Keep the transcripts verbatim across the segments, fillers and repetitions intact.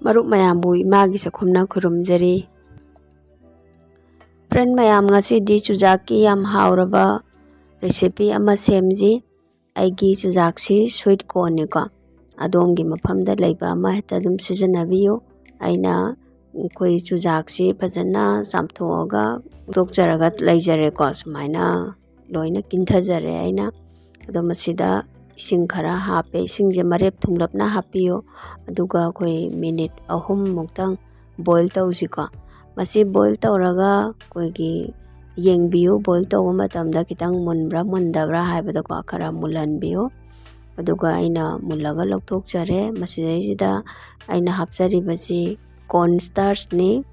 ꯃꯔꯨꯞ ꯃꯌꯥꯝꯕꯨ ꯏꯃꯥꯒꯤ ꯆꯥꯛꯈꯨꯝꯅ ꯈꯨꯔꯨꯝꯖꯔꯤ꯫ Friend ꯃꯌꯥꯝ, ꯉꯁꯤꯗꯤ ꯆꯨꯖꯥꯛꯀꯤ ꯌꯥꯝ ꯍꯥꯎꯔꯕ recipe ꯑꯃ ꯁꯦꯝꯁꯤ꯫ ꯑꯩꯒꯤ ꯆꯨꯖꯥꯛꯁꯤ sweet cornꯅꯤꯀꯣ꯫ ꯑꯗꯣꯝꯒꯤ ꯃꯐꯝꯗ ꯂꯩꯕ ꯑꯃ ꯍꯦꯛꯇ ꯑꯗꯨꯝ ꯁꯤꯖꯤꯟꯅꯕꯤꯌꯨ꯫ ꯑꯩꯅ ꯑꯩꯈꯣꯏ ꯆꯨꯖꯥꯛꯁꯤ ꯐꯖꯅ ꯆꯥꯝꯊꯣꯛꯑꯒ ꯇꯣꯛꯆꯔꯒ ꯂꯩꯖꯔꯦꯀꯣ꯫ ꯁꯨꯃꯥꯏꯅ ꯂꯣꯏꯅ ꯀꯤꯟꯊꯖꯔꯦ ꯑꯩꯅ꯫ ꯑꯗꯣ ꯃꯁꯤꯗ ꯏꯁꯤꯡ ꯈꯔ ꯍꯥꯞꯄꯦ꯫ ꯏꯁꯤꯡꯁꯦ ꯃꯔꯦꯞ ꯊꯨꯡꯂꯞꯅ ꯍꯥꯞꯄꯤꯌꯨ꯫ ꯑꯗꯨꯒ ꯑꯩꯈꯣꯏ minute ꯑꯍꯨꯝ ꯃꯨꯛꯇꯪ boil ꯇꯧꯁꯤꯀꯣ꯫ ꯃꯁꯤ boil ꯇꯧꯔꯒ ꯑꯩꯈꯣꯏꯒꯤ ꯌꯦꯡꯕꯤꯌꯨ, boil ꯇꯧꯕ ꯃꯇꯝꯗ ꯈꯤꯇꯪ ꯃꯨꯟꯕ꯭ꯔꯥ ꯃꯨꯟꯗꯕ꯭ꯔꯥ ꯍꯥꯏꯕꯗꯀꯣ, ꯈꯔ ꯃꯨꯜꯍꯟꯕꯤꯌꯨ꯫ ꯑꯗꯨꯒ ꯑꯩꯅ ꯃꯨꯜꯂꯒ ꯂꯧꯊꯣꯛꯆꯔꯦ꯫ ꯃꯁꯤꯗꯩꯁꯤꯗ ꯑꯩꯅ ꯍꯥꯞꯆꯔꯤꯕꯁꯤ corn starchꯅꯤ꯫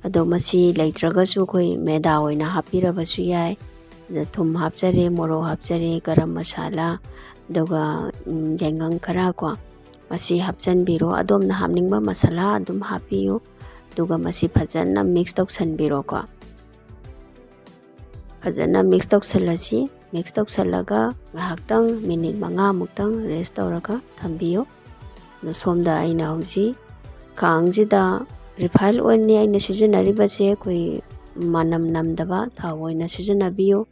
ꯑꯗꯣ ꯃꯁꯤ ꯂꯩꯇ꯭ꯔꯒꯁꯨ ꯑꯩꯈꯣꯏ ꯃꯦꯗꯥ ꯑꯣꯏꯅ ꯍꯥꯞꯄꯤꯔꯕꯁꯨ ꯌꯥꯏ꯫ ꯑꯗ ꯊꯨꯝ ꯍꯥꯞꯆꯔꯦ, ꯃꯣꯔꯣꯛ ꯍꯥꯞꯆꯔꯦ, ꯒꯔꯝ ꯃꯁꯥꯂꯥ, ꯑꯗꯨꯒ, ꯎꯝ, ꯌꯥꯏꯉꯪ ꯈꯔ ꯀꯣ, ꯃꯁꯤ ꯍꯥꯞꯆꯤꯟꯕꯤꯔꯣ꯫ ꯑꯗꯣꯝꯅ ꯍꯥꯞꯅꯤꯡꯕ ꯃꯁꯥꯂꯥ ꯑꯗꯨꯝ ꯍꯥꯞꯄꯤꯌꯨ꯫ ꯑꯗꯨꯒ ꯃꯁꯤ ꯐꯖꯅ mix ꯇꯧꯁꯟꯕꯤꯔꯣꯀꯣ꯫ ꯐꯖꯅ mix ꯇꯧꯁꯜꯂꯁꯤ꯫ Mix ꯇꯧꯁꯜꯂꯒ ꯉꯥꯏꯍꯥꯛꯇꯪ minute ꯃꯉꯥꯃꯨꯛꯇꯪ rest ꯇꯧꯔꯒ ꯊꯝꯕꯤꯌꯨ꯫ ꯑꯗꯣ ꯁꯣꯝꯗ ꯑꯩꯅ ꯍꯧꯖꯤꯛ ꯈꯥꯡꯁꯤꯗ refine oilꯅꯤ ꯑꯩꯅ ꯁꯤꯖꯤꯟꯅꯔꯤꯕꯁꯦ, ꯑꯩꯈꯣꯏ ꯃꯅꯝ ꯅꯝꯗꯕ ꯊꯥꯎ ꯑꯣꯏꯅ ꯁꯤꯖꯤꯟꯅꯕꯤꯌꯨ꯫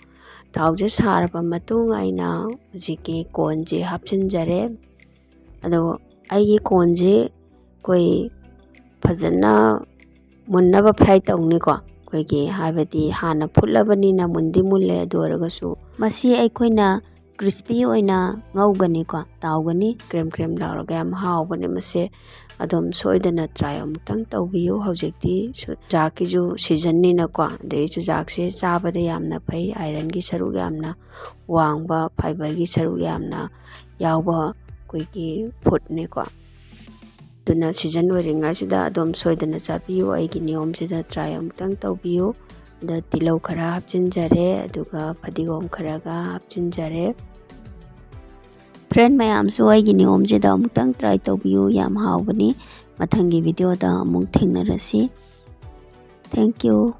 ꯊꯥꯎꯁꯦ ꯁꯥꯔꯕ ꯃꯇꯨꯡ ꯑꯩꯅ ꯍꯧꯖꯤꯛꯀꯤ cornꯁꯦ ꯍꯥꯞꯆꯤꯟꯖꯔꯦ꯫ ꯑꯗꯣ ꯑꯩꯒꯤ cornꯁꯦ ꯑꯩꯈꯣꯏ ꯐꯖꯅ ꯃꯨꯟꯅꯕ fry ꯇꯧꯅꯤꯀꯣ꯫ ꯑꯩꯈꯣꯏꯒꯤ ꯍꯥꯏꯕꯗꯤ ꯍꯥꯟꯅ ꯐꯨꯠꯂꯕꯅꯤꯅ ꯃꯨꯟꯗꯤ ꯃꯨꯜꯂꯦ, ꯑꯗꯨ ꯑꯣꯏꯔꯒꯁꯨ ꯃꯁꯤ ꯑꯩꯈꯣꯏꯅ crispy ꯑꯣꯏꯅ ꯉꯧꯒꯅꯤꯀꯣ, ꯇꯥꯎꯒꯅꯤ꯫ ꯀ꯭ꯔꯦꯝ ꯀ꯭ꯔꯦꯝ ꯂꯥꯎꯔꯒ ꯌꯥꯝ ꯍꯥꯎꯕꯅꯦ ꯃꯁꯦ꯫ ꯑꯗꯨꯝ ꯁꯣꯏꯗꯅ try ꯑꯃꯨꯛꯇꯪ ꯇꯧꯕꯤꯌꯨ꯫ ꯍꯧꯖꯤꯛꯇꯤ ꯆꯨꯖꯥꯛꯀꯤꯁꯨ seasonꯅꯤꯅꯀꯣ, ꯑꯗꯩ ꯆꯨꯖꯥꯛꯁꯦ ꯆꯥꯕꯗ ꯌꯥꯝꯅ ꯐꯩ, ironꯒꯤ ꯁꯔꯨꯛ ꯌꯥꯝꯅ ꯋꯥꯡꯕ, fiberꯒꯤ ꯁꯔꯨꯛ ꯌꯥꯝꯅ ꯌꯥꯎꯕ ꯑꯩꯈꯣꯏꯒꯤ foodꯅꯤꯀꯣ꯫ ꯑꯗꯨꯅ season ꯑꯣꯏꯔꯤꯉꯩꯁꯤꯗ ꯑꯗꯨꯝ ꯁꯣꯏꯗꯅ ꯆꯥꯕꯤꯌꯨ꯫ ꯑꯩꯒꯤ ꯅꯤꯌꯣꯝꯁꯤꯗ try ꯑꯃꯨꯛꯇꯪ ꯇꯧꯕꯤꯌꯨ꯫ ꯑꯗ ꯇꯤꯜꯍꯧ ꯈꯔ ꯍꯥꯞꯆꯤꯟꯖꯔꯦ, ꯑꯗꯨꯒ ꯐꯗꯤꯒꯣꯝ ꯈꯔꯒ ꯍꯥꯞꯆꯤꯟꯖꯔꯦ꯫ Friend ꯃꯌꯥꯝꯁꯨ ꯑꯩꯒꯤ ꯅꯤꯌꯣꯝꯁꯤꯗ ꯑꯃꯨꯛꯇꯪ try ꯇꯧꯕꯤꯌꯨ, ꯌꯥꯝ ꯍꯥꯎꯕꯅꯤ꯫ ꯃꯊꯪꯒꯤ videoꯗ ꯑꯃꯨꯛ ꯊꯦꯡꯅꯔꯁꯤ꯫ Thank you꯫